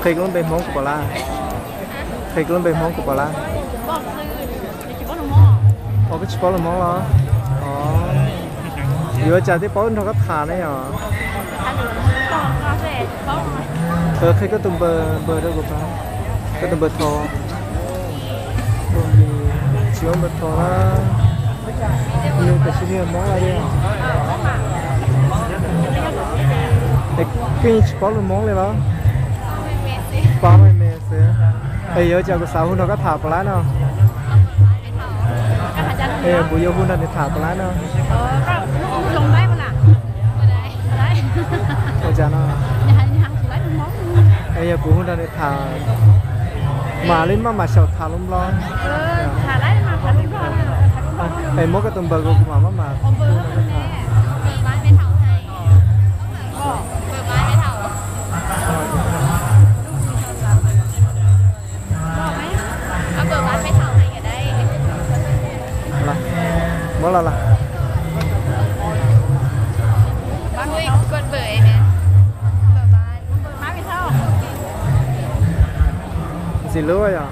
Khay kơ lŏng bĕ mong kơ pă la. Khay kơ lŏng bĕ mong kơ pă la. Bŏ sư, kơ chipŏ lu mong. Ơ, kơ chipŏ lu mong lo. Ơ. Yua chă ti pŏ ưn tho kă tha nê yua. Ơ, khay kơ tŭm bơ, bơ dơ̆ kơ pă. Kơ tŭm bơ tho. Bơ̆ng di, chhຽວເບິ່ງໂທລະ ມີແຕ່ຊິເຮັດໝໍລະເດ້. ເອັກກິນສະປອດເລີຍໝໍເລີຍເນາະ. ປາໄວ້ແມ່ເສຍ. ເອີ ເຈົ້າກະສາວຫຸ່ນເຮົາກະຖາປະລາເນາະ. ເອີ ບຸຍຫຸ່ນຫັ້ນຖາປະລາເນາະ. ເອີ ກໍລົງໄດ້ບໍ່ລະ? ບໍ່ໄດ້ ບໍ່ໄດ້ ບໍ່ຈາເນາະ. ເອີ ບຸຍຫຸ່ນຫັ້ນ ຖາມ ມາຫຼິ້ນມາ ມາຊອກຖາມລົມລອງ. ເອີ ຖາມໄດ້ມາຖາມລົມລອງ. ໄປໝົດກະຕົມເບີ ມາ ມາ ມາ ເບີບ້ານແມ່ເຖົ້າໃຫ້. ເບີບ້ານແມ່ເຖົ້າ. ບອກໄໝ? ເອົາເບີບ້ານແມ່ເຖົ້າໃຫ້ກະໄດ້. ລະ ໝົດລະລະ. ອຸ້ຍ ກົດເບີໃຫ້ແນ່. ເບີບ້ານ ເບີບ້ານແມ່ເຖົ້າ. ຊິເລີຍອະ.